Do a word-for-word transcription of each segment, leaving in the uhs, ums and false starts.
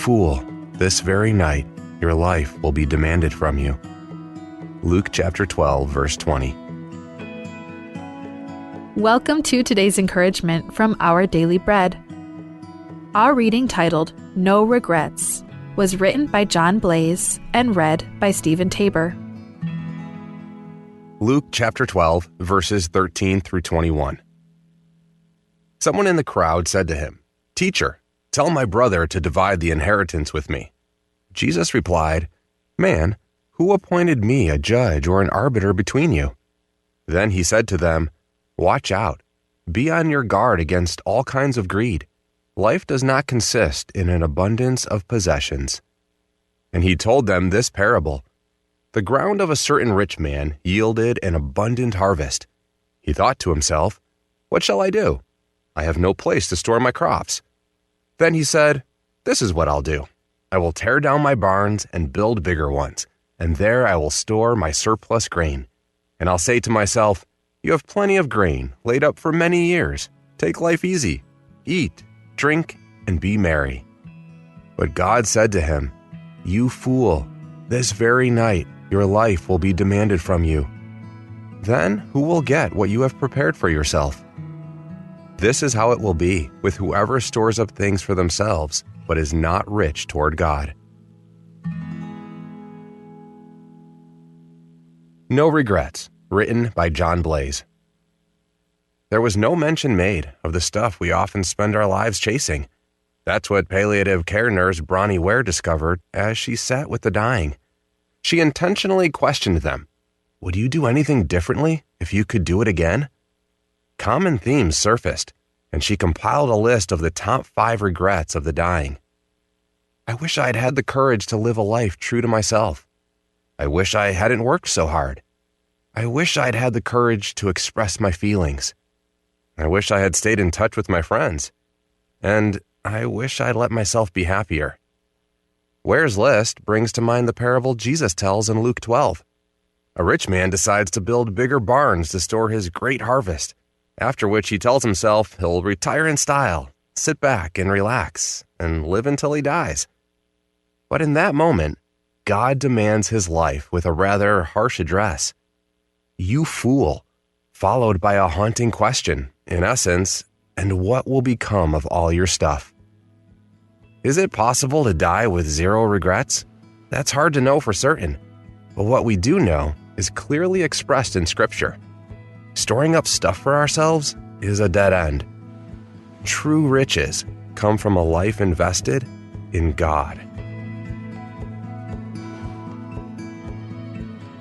fool, this very night your life will be demanded from you." Luke chapter twelve, verse twenty. Welcome to today's encouragement from Our Daily Bread. Our reading, titled No Regrets, was written by John Blase and read by Stephen Tabor. Luke chapter twelve, verses thirteen through twenty-one. Someone in the crowd said to him, "Teacher, tell my brother to divide the inheritance with me." Jesus replied, "Man, who appointed me a judge or an arbiter between you?" Then he said to them, "Watch out. Be on your guard against all kinds of greed. Life does not consist in an abundance of possessions." And he told them this parable. The ground of a certain rich man yielded an abundant harvest. He thought to himself, "What shall I do? I have no place to store my crops." Then he said, "This is what I'll do. I will tear down my barns and build bigger ones, and there I will store my surplus grain. And I'll say to myself, 'You have plenty of grain laid up for many years. Take life easy. Eat, drink, and be merry.'" But God said to him, "You fool, this very night your life will be demanded from you. Then who will get what you have prepared for yourself?" This is how it will be with whoever stores up things for themselves, but is not rich toward God. No Regrets, written by John Blase. There was no mention made of the stuff we often spend our lives chasing. That's what palliative care nurse Bronnie Ware discovered as she sat with the dying. She intentionally questioned them. "Would you do anything differently if you could do it again?" Common themes surfaced, and she compiled a list of the top five regrets of the dying. "I wish I'd had the courage to live a life true to myself. I wish I hadn't worked so hard. I wish I'd had the courage to express my feelings. I wish I had stayed in touch with my friends. And I wish I'd let myself be happier." Ware's list brings to mind the parable Jesus tells in Luke twelve. A rich man decides to build bigger barns to store his great harvest, after which he tells himself he'll retire in style, sit back and relax, and live until he dies. But in that moment, God demands his life with a rather harsh address. "You fool," followed by a haunting question, in essence, "And what will become of all your stuff?" Is it possible to die with zero regrets? That's hard to know for certain. But what we do know is clearly expressed in Scripture. Storing up stuff for ourselves is a dead end. True riches come from a life invested in God.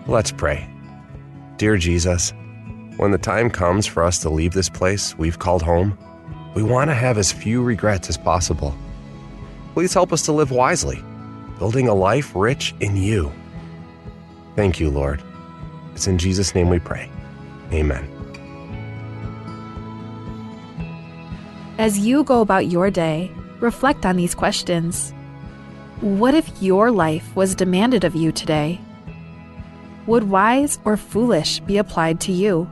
Let's pray. Dear Jesus, when the time comes for us to leave this place we've called home, we want to have as few regrets as possible. Please help us to live wisely, building a life rich in you. Thank you, Lord. It's in Jesus' name we pray. Amen. As you go about your day, reflect on these questions. What if your life was demanded of you today? Would wise or foolish be applied to you?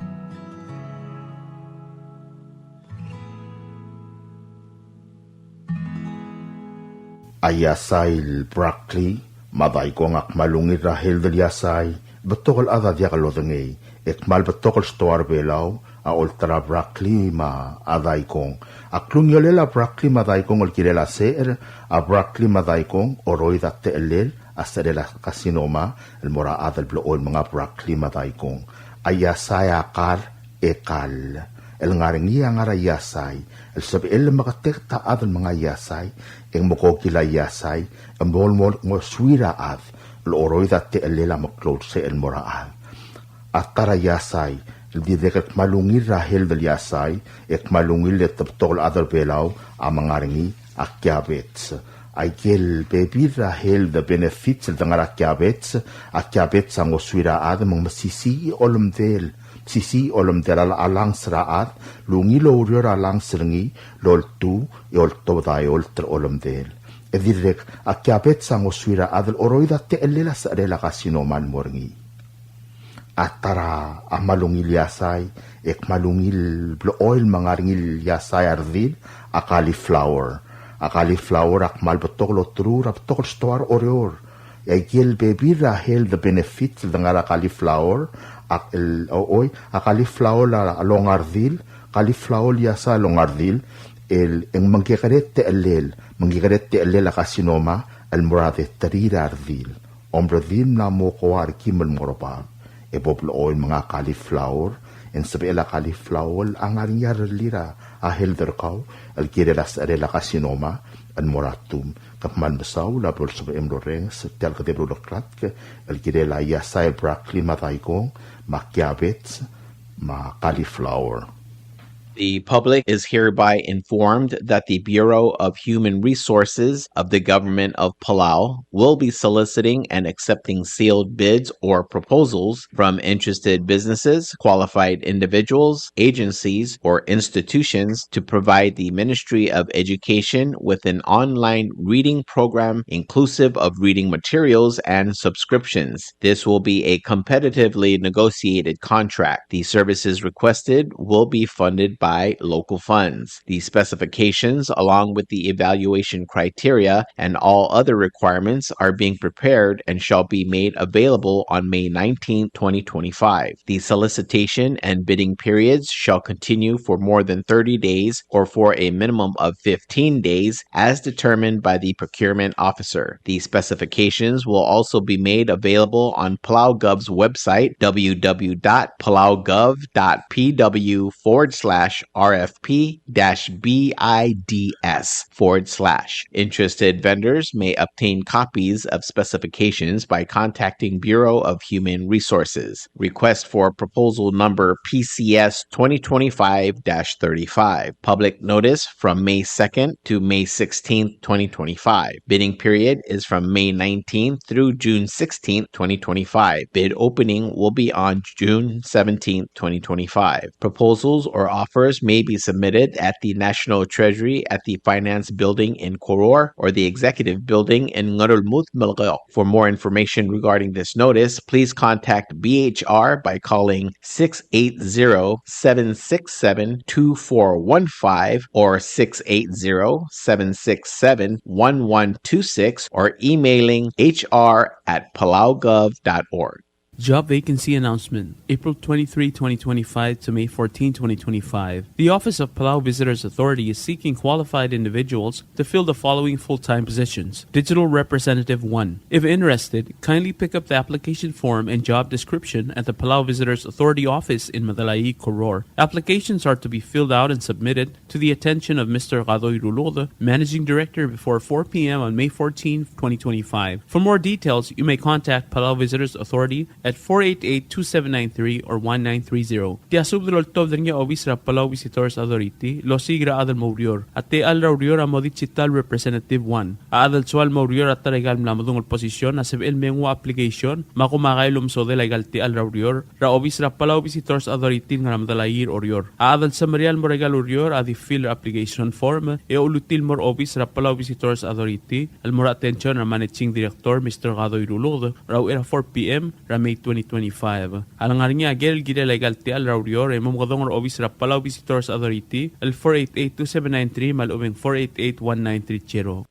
A iasai el broccoli me a daikong a kmal ungil er a health el iasai, betok el chad a diak lodengei, e kmal betok el stoa er a Belau a olterau a broccoli me a daikong. A klungiolel a broccoli me a daikong el kirel a secher, a broccoli me a daikong a oroid a techellel a secherel a carcinoma el mo er a chad el blechoel menga broccoli me a daikong. A iasai a kar e kall. El ngar er ngii a ngar er a iasai el sebechel el meketeket a chad el menga iasai, e ng mekokil a iasai e mo, mo ngosuir a chad el oroid a techellel a meklou el secher el mo er a chad. A ta er a iasai el dirrek el kmal ungil er a health el iasai, e kmal ungil e te betok el chad er a Belau a menga er ngii a kiabets. Aike el bebil er a health benefits el de ngar er a kiabets, a kiabets a ngosuir a chad me ng mesisiich a olemdel, mesisiich a olemdel a, a lungs er a chad, el ungil oureor a lungs er ngii el oltuu e oltobed a eolt er a olemdel. E dirrek a kiabets a ngosuir a chad el oroid a techellel a secherel a carcinoma el mo er ngii. A ta er a kmal ungil iasai, e kmal ungil blechoel menga er ngii el iasai a redil, a cauliflower. A cauliflower a kmal betok el oterur, a betok el stoa er Oreor. E aike el bebil er a health benefits el de ngar er a cauliflower, a, el, o, oi, a cauliflower a, a longa a redil, cauliflower el iasai a longa a redil, el, e ng mengkekerei a techellel, mengkekerei a techellel a carcinoma, el mo er a deterir a redil. Om redil mla mo koa er kim el mo er bab. E bo blechoel menga cauliflower, e ng sebechel a cauliflower a ngar er ngii a rellii er a health er kau, el kirel a secherel a carcinoma, el mo er a tum. Ke kmal mesaul a bo lsebechem el orrenges, tia el kedeb el uleklatk, el kirel a iasai el broccoli me a daikong, me a cabbage, me a cauliflower. The public is hereby informed that the Bureau of Human Resources of the Government of Palau will be soliciting and accepting sealed bids or proposals from interested businesses, qualified individuals, agencies, or institutions to provide the Ministry of Education with an online reading program inclusive of reading materials and subscriptions. This will be a competitively negotiated contract. The services requested will be funded by local funds. The specifications, along with the evaluation criteria and all other requirements, are being prepared and shall be made available on May nineteenth, twenty twenty-five. The solicitation and bidding periods shall continue for more than thirty days or for a minimum of fifteen days as determined by the procurement officer. The specifications will also be made available on PalauGov's website, w w w dot palaugov dot p w forward slash r f p dash b i d s forward slash. Interested vendors may obtain copies of specifications by contacting Bureau of Human Resources. Request for proposal number P C S twenty twenty-five dash thirty-five. Public notice from May second to May sixteenth, twenty twenty-five. Bidding period is from May nineteenth through June sixteenth, twenty twenty-five. Bid opening will be on June seventeenth, twenty twenty-five. Proposals or offers may be submitted at the National Treasury at the Finance Building in Koror or the Executive Building in Ngerulmud, Melekeok. For more information regarding this notice, please contact B H R by calling six eight zero, seven six seven, two four one five or six eight zero, seven six seven, one one two six or emailing H R at palaugov dot org. Job vacancy announcement, April twenty-three, twenty twenty-five to May fourteen, twenty twenty-five. The Office of Palau Visitors Authority is seeking qualified individuals to fill the following full-time positions. Digital Representative one. If interested, kindly pick up the application form and job description at the Palau Visitors Authority office in Medalaii, Koror. Applications are to be filled out and submitted to the attention of Mister Kadoi Ruluked, Managing Director, before four p.m. on May fourteenth, twenty twenty-five. For more details, you may contact Palau Visitors Authority at four eight eight, two seven nine three or one nine three zero. Tia subed el oltobed er ngii a obis er a Palau Visitors Authority el osiik er a chad el mo oureor. A techall er a ureor a mo Digital Representative one. A chad el soal el mo oureor er a ta er aika el mla medung el position a sebechel el me nguu a application me a komakai el omesodel aika el techall er a ureor er a obis er a Palau Visitors Authority el ngar er a Medalaii er Oreor. A chad el semeriar el mo er aika el ureor a di fill er a application form e olutii el mo er a obis er a Palau Visitors Authority el mo er a attention er a Managing Director, Mister Kadoi Ruluked, er a uchei er a four p.m. er a May twenty twenty-five. A lengar er ngii a ker el kirel aika el techall er a ureor e mo mekedong er a obis er a Palau Visitors Authority el four eight eight, two seven nine three me a lechub e ng four eight eight, one nine three zero.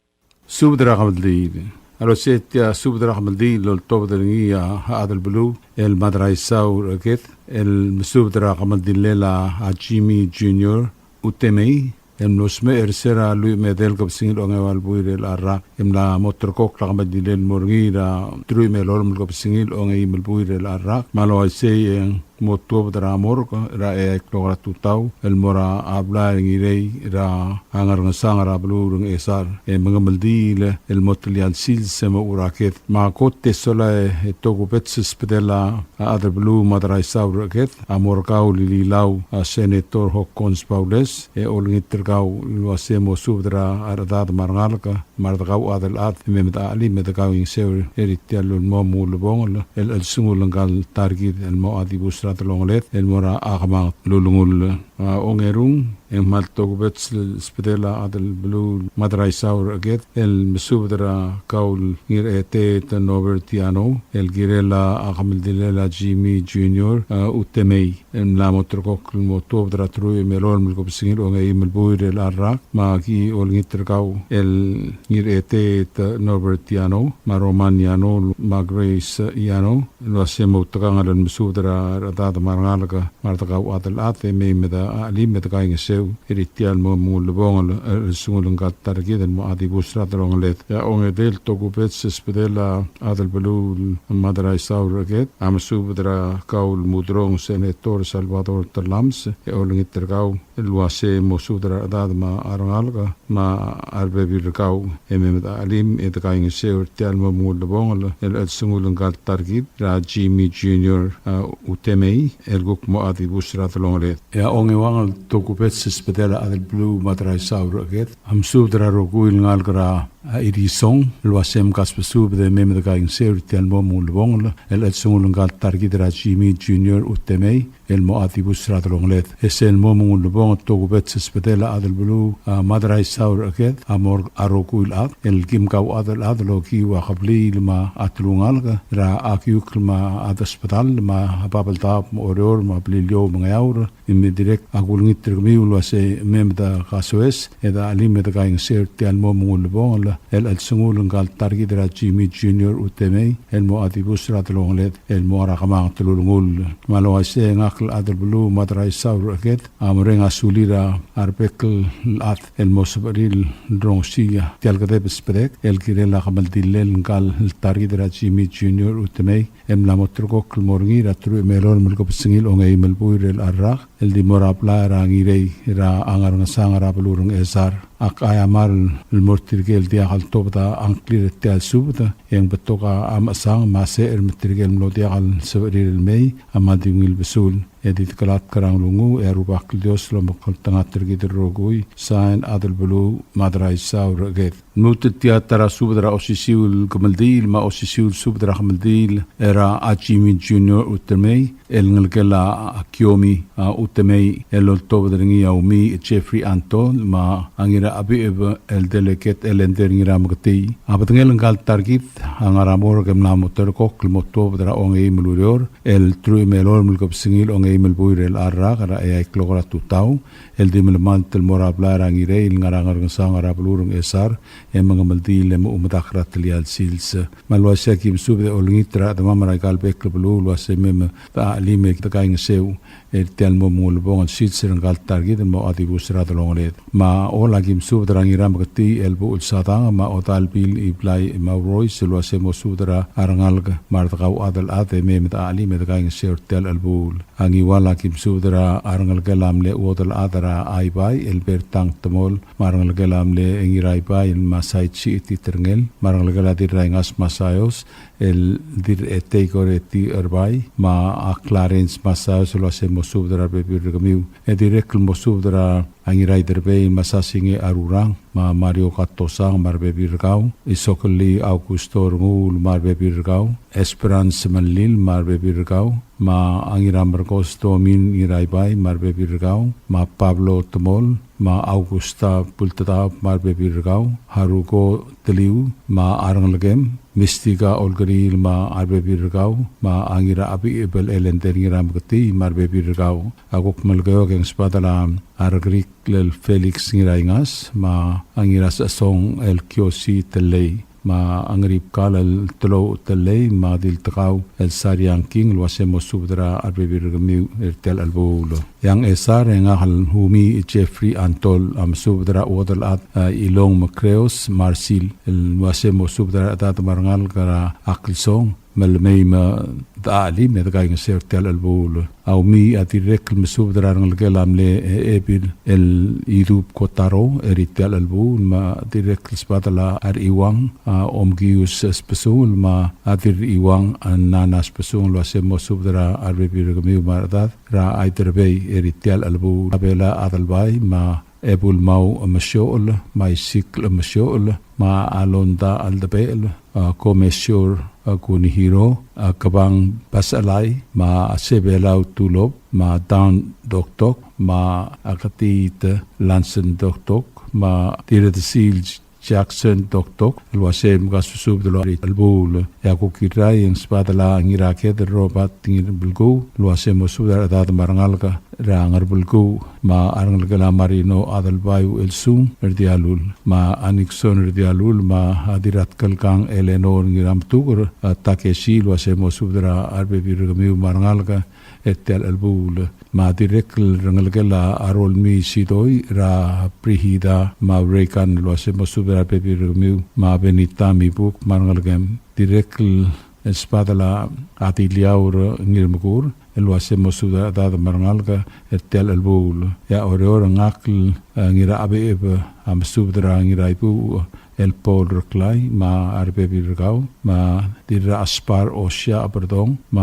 Subed er a kemeldiil. A losei tia subed er a kemeldiil el oltobed er ngii a chad el beluu el Madraisau Reked el mesubed er a kemeldillel a Jimmy Junior Utemei el mlo smecher er se er a lluich me a edei el kebesengil ongeua el buil er chelecha el rak e mla mo terrekokl a kemeldillel el mo er ngii er a teruich me a elolem el kebesengil ongeim el buil er chelecha el rak. Me a le uaisei e ng mo tuobed er a morgue er a eai el klok er a tutau el mo er a blai er a Ngirei er a Ngerengesang er a beluu er a Ngchesar e mengemeldiil el mo telia el sils e mo er a ked. Me a kot e sola e tokubets el subedel a chad er a beluu Madraisau Reked a mo er kau el Ililau a Senator Hokkons Baules e olengit er kau el uase mo subed er a rechedad me a rengalek me a redekau a chad el chad e me medechelim e dekau ingeseu er tia el ulemom el ulebongel el chelsengul ngka el ta er kid el mo a dibus er a delongeled el mo er a kemanget el ulengull. A ongerung, e ng kmal tokubets el sbedel a chad el beluu Madraisau er a Ked, el mesubed er a kau el Ngirchetet Norbert Yano, el kirel a kemeldilel a Jimmy Junior, a, Utemei, el mla mo ulterekokl el mo tuobed er a teruich me a elolem el kebesengil a ongeim el buil er a rak, me aki olengit er kau el Ngirchetet Norbert Yano, me a Roman Yano, me a Grace Yano, el uase mo outekangel el mesubed er a rechedad me a rengalek me a redekau chad el chad e mei me de chelim e de kaingeseu er tia el mo ulebongel el chelsengul ngka el ta er kid el mo dibus er a delongeled. E a ongedei el tokubets el sbedel a chad el beluu Madraisau er a Ked a mesubed er a kau el Muderong Senator Salvador Tellames e olengit er kau el uase mo subed er a rechedad me a rengalek me a rebebil er kau e mei me de chelim e de kaingeseu er tia el mo ulebongel el chelsengul ngka el ta er kid er a Jimmy Junior, a, Utemei, el kuk mo dibus er a delongeled. E a ongeuang el tokubets el sbedel a chad el beluu Madraisau er a Ked a mesubed er a rokui el ngalek er a, a, Irisong, el uase mkasbesubed e mei me de kaingeseu er tia el mo ulebongel el chelsengul ngka el ta er kid er a Jimmy Junior Utemei, el mo dibus er a delongeled. E sel mo ulebongel el tokubets el sbedel a chad el beluu, a, Madraisau er a Ked a mo er a rokui el chad el kim kauchad el chad el okiu a kebliil me a telungalek er a Kiukl me a Desbedall me a Babeldaob me a Oreor me a Beliliou me a Ngeaur, e me dirrek a kulengit er kemiu el uase mei me de kasoes e de chelim e de kaingeseu er tia el mo ulebongel el chelsengul ngka el ta er kid er a Jimmy Junior Utemei el mo dibus er a delongeled el mo er a kemanget el ulengull. Me a le uaisei e ngak el chad el beluu Madraisau er a Ked a mereng a sulir a rebek el chad el mo sebechir el rongesii tia el kedeb el sbedek el kirel a kemeldilel ngka el ta er kid er a Jimmy Junior Utemei el mla mo ulterekokl el mo er ngii er a teruich me a elolem el kebesengil a ongeim el buil er a rak el di mo er a blai er a Ngirei er a Ngerengesang er a beluu er a Ngchesar. Ak aiamar el mo er tirke el diak el tuobed a ngklir er tia el subed, e ng betok a mechesang me a secher me tirke el mlo diak el sebechir el mei a mle di ungil besul. E di dekelatk er a nglunguuch e a Rubak el Dios a lomekngeltengat er kid el rokui. Sain, chad el beluu Madraisau er a Ked. Lmuut el tia ta er a subed er a osisiu el kemeldiil me a osisiu el subed er a kemeldiil er a Jimmy Junior Utemei, el ngelekel a Kiomi, a, Utemei, el oltobed er ngii a Umi Jeffrey Anton, me a Ngirachebicheb el Delegate Elender Ngirameketii. A bedengel ngka el ta er kid a ngar er a morgue e mla mo ulterekokl el mo tuobed er a ongeim el ureor, el teruich me a elolem el kebesengil a ongeim el buil er a rak er a eai el klok er a tutau, el di melemalt el mo er a blai er a Ngirei el ngar er a Ngerengesang er a beluu er a Ngchesar, e mengemeldiil e mo medakl er a telia el sils. Me a le uaisei e aki mesubed e olengit er a chedemam er aika el bek el beluu el uase mei me de chelim e de kaingeseu er tia el mo ulebongel el sils er ngka el ta er kid el mo dibus er a delongeled. Me a Ollei e aki mesubed er a Ngirameketii el Buchel Sadang me a Odalbil Iblai Maurois el uase mo subed er a rengalek me a redekauchad el chad e mei me de chelim e de kaingeseu er tia el chelebuul. A Ngiwal e aki mesubed er a rengelekel a mle chuodel chad er a Aibai el Bertang Temol, me a rengelekel a mle Ngiraibai el Masaichi Titerngel, me a rengelekel a Dirraingas Masaios, el Dirretei Koreti Erbai, me a Clarence Masaios el uase mo subed er a rebebil er kemiu. E dirrek el mo subed er a Ngiraiderbei el Masasinge Arurang, me a Mario Katosang me a rebebil er kau, Isokelii Augusto Renguul me a rebebil er kau, Esperance Melil me a rebebil er kau, me a Ngiramerkos Domin Ngiraibai me a rebebil er kau, me a Pablo Temol, me a Augusta Bultedaob me a rebebil er kau, Haruko Teliu me a rengelekem, Mistika Olkeriil me a rebebil er kau, me a Ngirachebicheb el Elender Ngirameketii me a rebebil er kau. A kuk Melekeok e ng sbadel a Rekerik el Felix Ngiraingas, me a Ngirasechesong el Kiosi Telei, me a Ngiribkal el Telou Telei, me a Diltekau el Sariang King, el uase mo subed er a rebebil er kemiu er tia el chelebuul. E a Ngchesar e ngak el Umi Jeffrey Antol a mesubed er a chuodel chad, a, Ilong Mekreos Marsil, el uase mo subed er a rechedad me a rengalek er a Aklsong, me le mei me de chelim e de kaingeseu er tia el chelebuul. A Umi a dirrek el mesubed er a rengelekel a mle, e, Ebil el Idub Kotaro er tia el chelebuul, me a dirrek el sbadel a Rechiuang, a, Omkius Sbesungel, me a Dirrechiuang, a, Nana Sbesungel, el uase mo subed er a rebebil er kemiu me a rechedad er a Aiderbei er tia el chelebuul. A Bela Adelbai, me a Ebulmau Mesiochel, me a Isikl Mesiochel, me a Londa Aldebechel, a Komesior, a Kunihiro, a Kebang Basalai, me a Sebelau Tulop, me a Dan Doktok, me a Ketiit Lansen Doktok, me a Dirredesil Jackson Doktok, el uase mkasubed el chelebuul. E a kuk Irrai e ng sbadel a Ngiraked Robert Ngirbelkuu, el uase mo subed er a rechedad me a rengalek er a Ngerbelkuu, me a rengelekel a Marino Adelbai Uchelsung er Dialul, me a Nixon er Dialul, me a Dirratkelkang Eleanor Ngirametuker, a Takeshi, el uase mo subed er a rebebil er kemiu me a rengalek er tia el chelebuul. Me a dirrek el rengelekel a Rolmii Sidoi, er a Brigida me a Reagan, el uase mo subed er a rebebil er kemiu, me a Benita Mibuk me a rengelekem. Dirrek el sbadel a Diliaur Ngirmekur, el uase mo subed er a rechedad me a rengalek er tia el chelebuul. E a Oreor e ngak el, e, Ngirachebecheb a mesubed er a Ngiraibuuch el Paul Reklai, me a rebebil er kau, me a Dirraspar Osia Berdong, me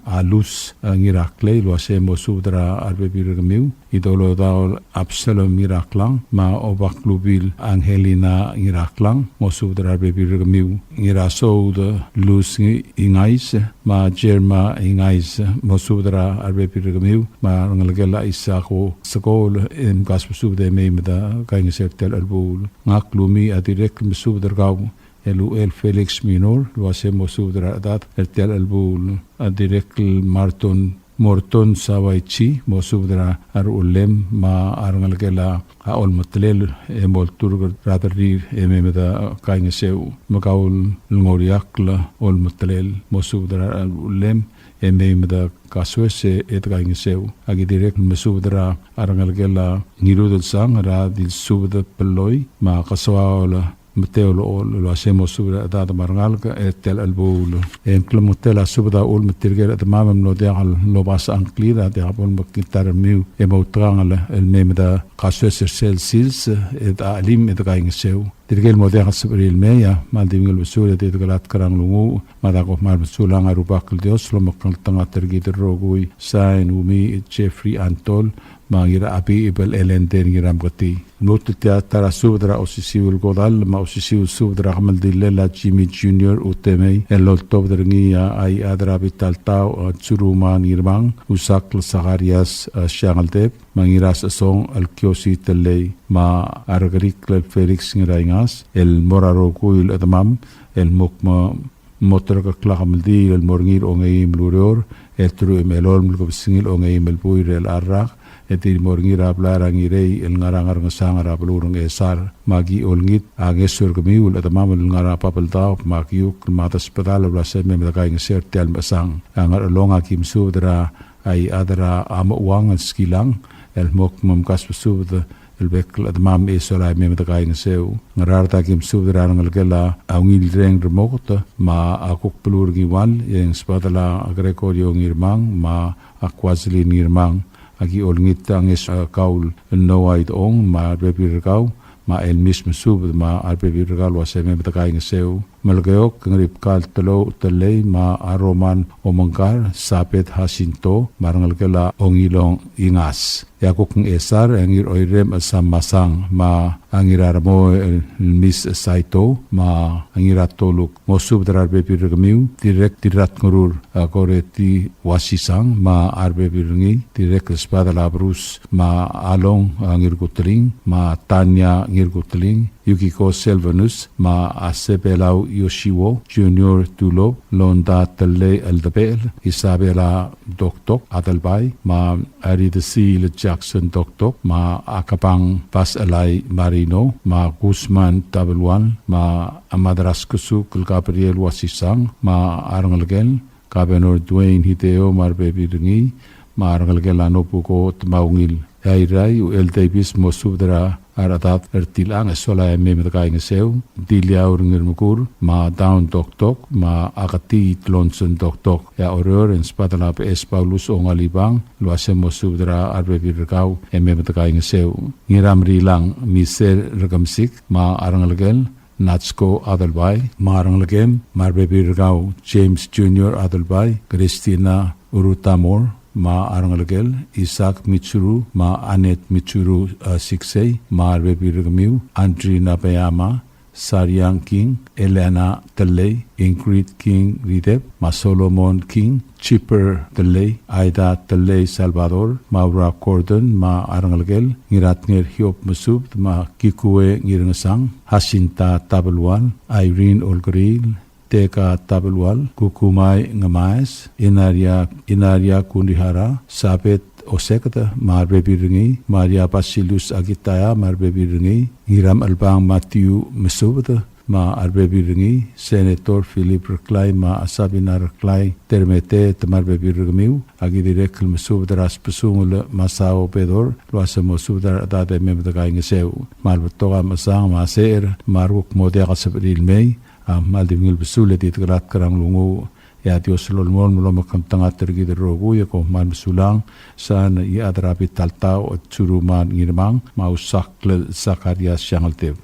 a Luz, e, Ngiraklei, el uase mo subed er a rebebil er kemiu, Idolodaol Absalom Ngiraklang, me a Obaklubil Angelina Ngiraklang, mo subed er a rebebil er kemiu, Ngirasoud Luz Ngi-, Ingais, me a Jerma Ingais, mo subed er a rebebil er kemiu, me a rengelekel a Isako Sekool, e mkasubed e mei me de kaingeseu er tia el chelebuul. Ngak Lumii a dirrek el mesubed er kau, el Uchel Felix Minor, el uase mo subed er a rechedad er tia el chelebuul. A dirrek el Marton, Morton Sawaichi, mo subed er a ruchellem, me a rengelekel a Olmetelel, e molturk er a derrir, e mei me de kaingeseu. Me kau el Ngoriakl Olmetelel, mo subed er a ruchellem, e mei me de kasoes e de kaingeseu. Aki dirrek el mesubed er a rengelekel a Ngirudelsang, er a Dilsubed Belloi, me a Kesoaol Meteolechol, el uase mo subed er a rechedad me a rengalek er tia el chelebuul. E ng klemengetel a subed a uchul me tirke el chedemam el mlo diak lobasech a ngklir a diak bo lemekngit a rengmiu, e moutekangel el mei me de kasoes er sel sils, e de chelim e de kaingeseu. Tirke el mo diak el sebechir el mei a kmal di ungil besul e di dekelatk er a nglunguuch, me a dako kmal mesulang, a Rubak el Dios lomekngeltengat er kid el rokui. Sain, Umi, Jeffrey Antol, me a Ngirachebicheb el Elender Ngirameketii. Lmuut el tia ta er a subed er a osisiu el kodall, me a osisiu el subed er a kemeldillel a Jimmy Junior Utemei, el loltobed er ngii a Iechad er a Bitaltau, a Tsuruma Ngirmang, Usakl Sakarias, a Siangeldeb, me a Ngirasechesong el Kiosi Telei, me a Rekerikl el Felix Ngiraingas, el mo er a rokui el chedemam el mo kmo, mo terrekokl a kemeldiil el mo er ngii er a ongeim el ureor, el teruich me a elolem el kebesengil a ongeim el buil er chelecha el rak, e di mo er ngii er a blai er a Ngirei el ngar er a Ngerngesang er a beluu er a Ngchesar. Me aki olengit a ngeso er kemiu el chedemam el ngar er a Babeldaob me a Kiukl me a Desbedall el uase mei me de kaingeseu er tia el mechesang. A Ngerchelong, aki mesubed er a Iechad er a Mechuang el Skilang, el mo kmo mkasbesubed el bek el chedemam e sola e mei me de kaingeseu. Ngaraard, aki mesubed er a rengelekel a Ungilreng Remoket, me a kuk beluu er a Ngiwal, e ng sbadel a Gregorio Ngirmang, me a Kuaselin Ngirmang. Aki olengit a ngeso er kau el Noah Idechong, me a rebebil er kau, me a Elmis Mesubed, me a rebebil er kau el uase mei me de kaingeseu. Melekeok, Ngeribkal Telou Telei, me a Roman Omengkar, Sabet Jacinto, me a rengelekel a Ongilong Ingas. E a kuk Ngchesar, e Ngiroirem Sam Masang, me a Ngiraremo el Mis Saito, me a Ngiratoluk. Mo subed er a rebebil er kemiu, dirrek Dirratngerur, a Koreti Wasisang, me a rebebil er ngii, dirrek el sbadel a Bruce, me a Along, a Ngirkuteling, me a Tania Ngirkuteling, Yukiko Selvanus, me a Sebelau Yoshiwo, Junior Tulop, Londa Telei Eldebechel, Isabela Doktok Adelbai, me a Ridesiil Jackson Doktok, me a Kabang Baselai Marino, me a Guzman Tabeluan, me a Madraskesuk el Gabriel Wasisang, me a rengelekel, Governor Dwayne Hideo me a rebebil er ngii, me a rengelekel a Nobuko Tmaungil. E a Irrai, Uchel Davis, mo subed er a rechedad er tilechang e sola e mei me de kaingeseu, Diliaur Ngirmekur, me a Daun Doktok, me a Ketii Tlonsen Doktok. E a Oreor, e ng sbadel a Beches Paulus Ongalibang, el uase mo subed er a rebebil er kau e mei me de kaingeseu. Ngiramrilang Miser Rekemesik, me a rengelekel, Natsko Adelbai, me a rengelekem, me a rebebil er kau, James Junior Adelbai, Christina Urutamor, me a rengelekel, Isaac Mitsuru, me a Annette Mitsuru, a, Siksei, me a rebebil er kemiu, Andri Nabeyama, Sariang King, Elena Tellei, Ingrid King Ridep, me a Solomon King, Chipper Tellei, Aida Tellei Salvador, Maura Gordon, me a rengelekel, Ngiratnger Hiob Mesubed, me a Kikue Ngirengesang, Jacinta Tabelual, Irene Olkeriil, Teka Tabelual, Kukumai Ngemaes, Inaria, Inaria Kunrihara, Sabet Oseked, me a rebebil er ngii, Maria Basilius Akitaya, me a rebebil er ngii, Ngiram Elbang Matthew Mesubed, me a rebebil er ngii, Senator Philip Reklai, me a Sabina Reklai, Termeteet, me a rebebil er kemiu, a ki dirrek el mesubed er a Sbesungel Masao Bedor, el uase mo subed er a rechedad e mei me de kaingeseu. Me a le betok a mechesang, me a secher, me a rekuk mo diak a sebechir el mei, a kmal di ungil besul e di dekelatk er a nglunguuch, e a Dios el olemolem el omekngeltengat er kid el rokui, e kom kmal mesulang. Sain, Iechad er a Bitaltaoch Tsuruman Ngirmang, me a Usakl Sakarias Siangeldeb.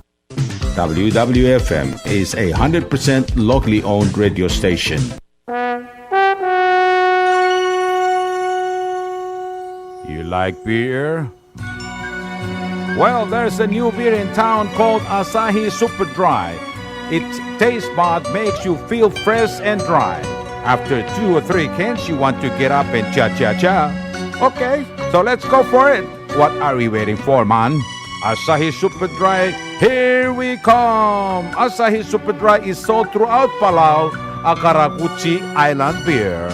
W W F M is a hundred percent locally owned radio station. You like beer? Well, there's a new beer in town called Asahi Super Dry. Its taste bud makes you feel fresh and dry. After two or three cans, you want to get up and cha-cha-cha. Okay, so let's go for it. What are we waiting for, man? Asahi Super Dry, here we come! Asahi Super Dry is sold throughout Palau, a karakuchi island beer.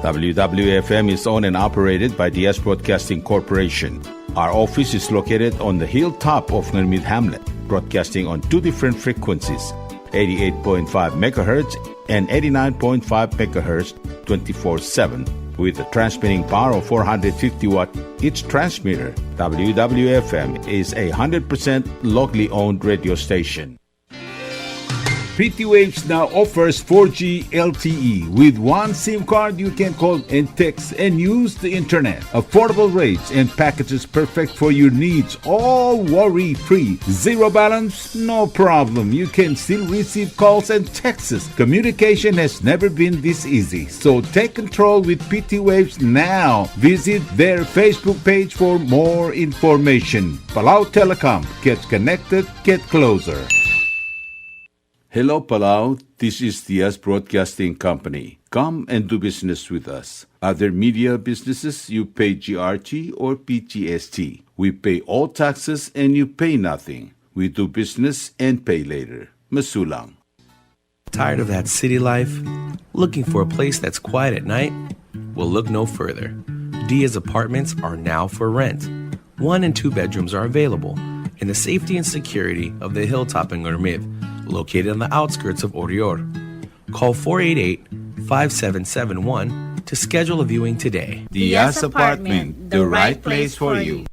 W W F M is owned and operated by Diaz Broadcasting Corporation. Our office is located on the hilltop of Ngermid Hamlet, broadcasting on two different frequencies, eighty-eight point five megahertz and eighty-nine point five megahertz, twenty-four seven, with a transmitting power of four hundred fifty watt each transmitter. W W F M is a hundred percent locally owned radio station. P T Waves now offers four G L T E. With one SIM card, you can call and text and use the internet. Affordable rates and packages perfect for your needs, all worry-free. Zero balance? No problem. You can still receive calls and texts. Communication has never been this easy. So take control with P T Waves now. Visit their Facebook page for more information. Palau Telecom. Get connected. Get closer. Hello, Palau. This is Diaz Broadcasting Company. Come and do business with us. Other media businesses, you pay G R T or P G S T. We pay all taxes and you pay nothing. We do business and pay later. Mesulang. Tired of that city life? Looking for a place that's quiet at night? Well, look no further. Diaz Apartments are now for rent. One and two bedrooms are available in the safety and security of the hilltop in Ngermid, located on the outskirts of Oreor. Call four eight eight, five seven seven one to schedule a viewing today. Diaz Apartment, the right place for you.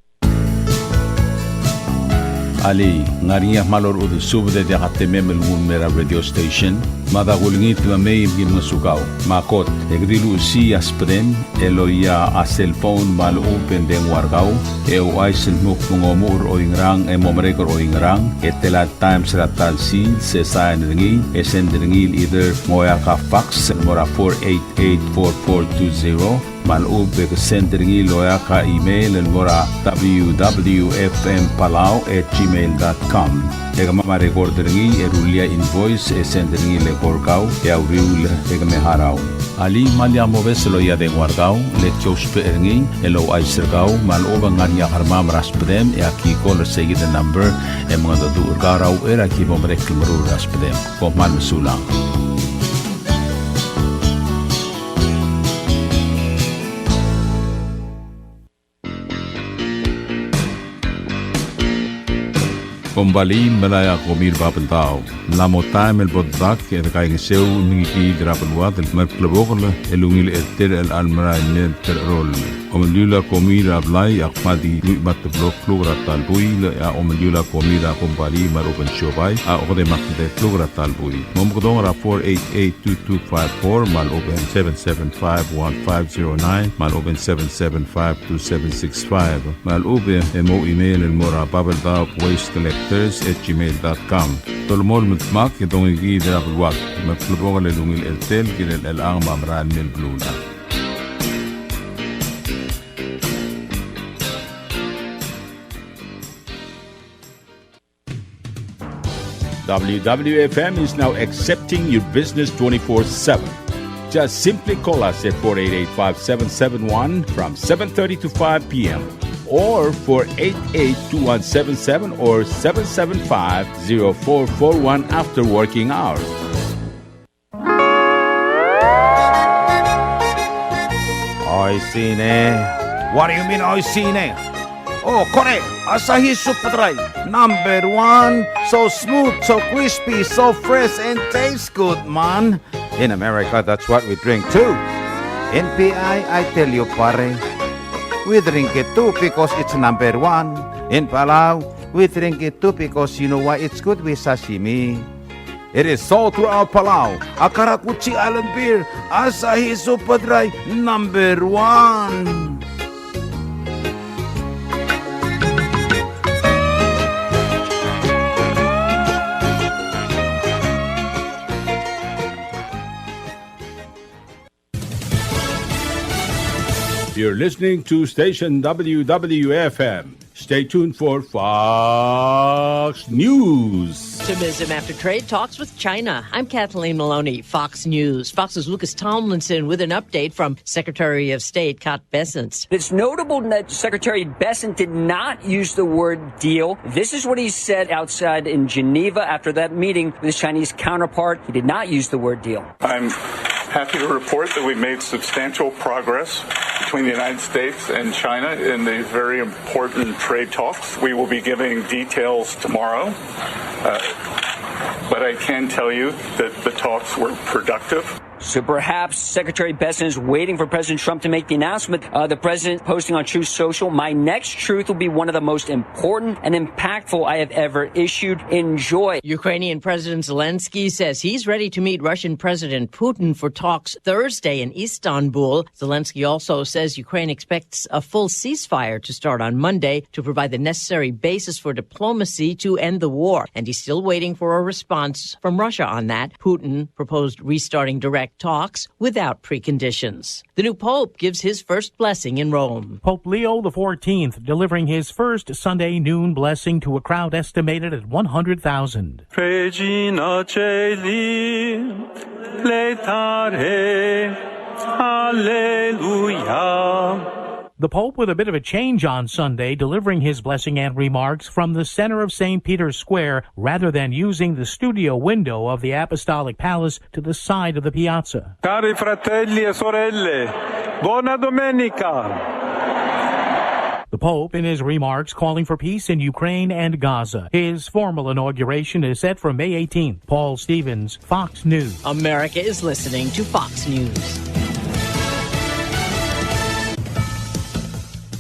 Alii, ng ngar er ngii a kmal orechudel subed e diak a temem el nguu el mei er a radio station? Mada kulengit me mei me ki ngosukau. Me a kot, e ke di luchesii a subedem el oia a cellphone me a lechub e ng dengua er kau, e ouchais el dmu kmo ng omuchel er oingerang e mo merek er oingerang, e tela el times er a ta el sils, e sain er ngii, e send er ngii el either ng oeak a fax el mo er a four eight eight four four two zero, me a lechub e ke send er ngii el oeak a email el mo er a W W F M Palau at gmail dot com. E kemam a record er ngii e rullii a invoice e send er ngii el eko er kau e a uriul e ke me harau. Alii, me lak mobes el oia dengua er kau, le ki ousbech er ngii el ouchais er kau me a lechub e ng ngar er ngii a kermam er a subedem e aki call er seikid el number e mengedecheduch er kau er a uchei er a ki bo merek el meruul er a subedem. Kom kmal mesulang. Kombalii, melai a komi er a Babeldaob. Ng mla mo taem el bo dedak e dekaingeseu el mengikiid er a beluad el kmal klebokel el ungil er tir el chelecha el merael el mei el terecheroll. Omeliul a komi er a blai a kmal di luich me a teblo el kluk er a ta el buil, e a omeliul a komi er a kombalii me a lechub e ng siobai a okedei me a kldei el kluk er a ta el buil. Mo mekedong er a four eight eight two two five four me a lechub e ng seven seven five one five zero nine me a lechub e ng seven seven five two seven six five. Me a lechub e mo email el mo er a Babeldaob Waste Collectors at gmail dot com. Dolemolem el dmak e dongikiid er a beluad me klebokel el ungil cheltel el kirel chelechang me a merael mei el beluulechad. W W F M is now accepting your business twenty-four seven. Just simply call us at four eight eight, five seven seven one from seven thirty to five p m, or four eight eight, two one seven seven or seven seven five, zero four four one after working hours. Oishii ne. What do you mean, oishii ne? Oh, kore, Asahi Super Dry, number one. So smooth, so crispy, so fresh, and tastes good, man. In America, that's what we drink too. In P I, I tell you, pare, we drink it too because it's number one. In Palau, we drink it too because you know why? It's good with sashimi. It is sold throughout Palau. A karakuchi island beer, Asahi Super Dry, number one. You're listening to station W W F M. Stay tuned for Fox News. Optimism after trade talks with China. I'm Kathleen Maloney, Fox News. Fox's Lucas Tomlinson with an update from Secretary of State Scott Bessent. It's notable that Secretary Bessent did not use the word deal. This is what he said outside in Geneva after that meeting with his Chinese counterpart. He did not use the word deal. I'm happy to report that we've made substantial progress between the United States and China in these very important trade talks. We will be giving details tomorrow, uh, but I can tell you that the talks were productive. So perhaps Secretary Bessent is waiting for President Trump to make the announcement. Uh, the president posting on Truth Social, "My next truth will be one of the most important and impactful I have ever issued. Enjoy." Ukrainian President Zelensky says he's ready to meet Russian President Putin for talks Thursday in Istanbul. Zelensky also says Ukraine expects a full ceasefire to start on Monday to provide the necessary basis for diplomacy to end the war. And he's still waiting for a response from Russia on that. Putin proposed restarting direct talks without preconditions. The new pope gives his first blessing in Rome. Pope Leo the fourteenth delivering his first Sunday noon blessing to a crowd estimated at one hundred thousand. Regina Caeli, laetare, Alleluia. The Pope with a bit of a change on Sunday, delivering his blessing and remarks from the center of Saint Peter's Square rather than using the studio window of the Apostolic Palace to the side of the piazza. Cari fratelli e sorelle, buona domenica! The Pope, in his remarks, calling for peace in Ukraine and Gaza. His formal inauguration is set for May eighteenth. Paul Stevens, Fox News. America is listening to Fox News.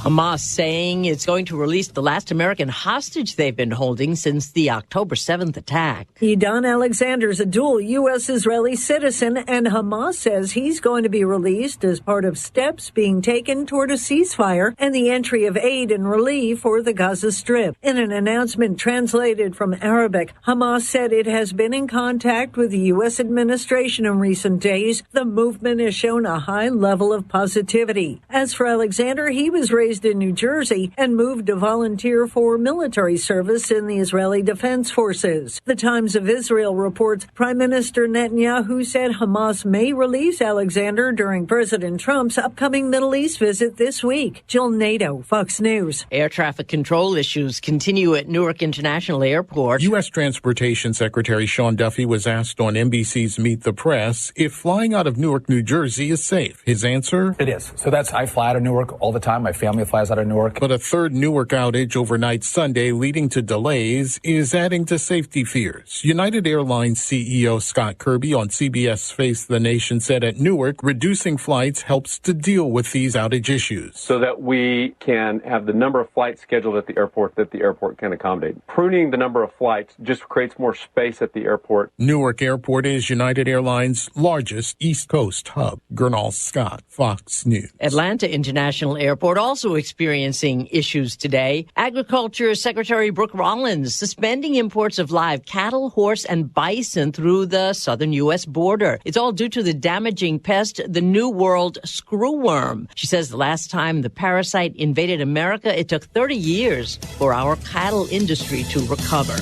Hamas saying it's going to release the last American hostage they've been holding since the October seventh attack. Idan Alexander is a dual U S Israeli citizen, and Hamas says he's going to be released as part of steps being taken toward a ceasefire and the entry of aid and relief for the Gaza Strip. In an announcement translated from Arabic, Hamas said it has been in contact with the U S administration in recent days. The movement has shown a high level of positivity. As for Alexander, he was raised in New Jersey and moved to volunteer for military service in the Israeli Defense Forces. The Times of Israel reports Prime Minister Netanyahu said Hamas may release Alexander during President Trump's upcoming Middle East visit this week. Jill Nato, Fox News. Air traffic control issues continue at Newark International Airport. U S Transportation Secretary Sean Duffy was asked on N B C's Meet the Press if flying out of Newark, New Jersey is safe. His answer? It is. So that's, I fly out of Newark all the time. My family flies out of Newark. But a third Newark outage overnight Sunday, leading to delays, is adding to safety fears. United Airlines C E O Scott Kirby on C B S Face the Nation said at Newark, reducing flights helps to deal with these outage issues. So that we can have the number of flights scheduled at the airport that the airport can accommodate. Pruning the number of flights just creates more space at the airport. Newark Airport is United Airlines' largest East Coast hub. Gurnal Scott, Fox News. Atlanta International Airport also experiencing issues today. Agriculture Secretary Brooke Rollins suspending imports of live cattle, horse, and bison through the southern U S border. It's all due to the damaging pest, the New World screwworm. She says the last time the parasite invaded America, it took thirty years for our cattle industry to recover.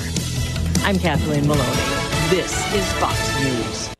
I'm Kathleen Maloney. This is Fox News.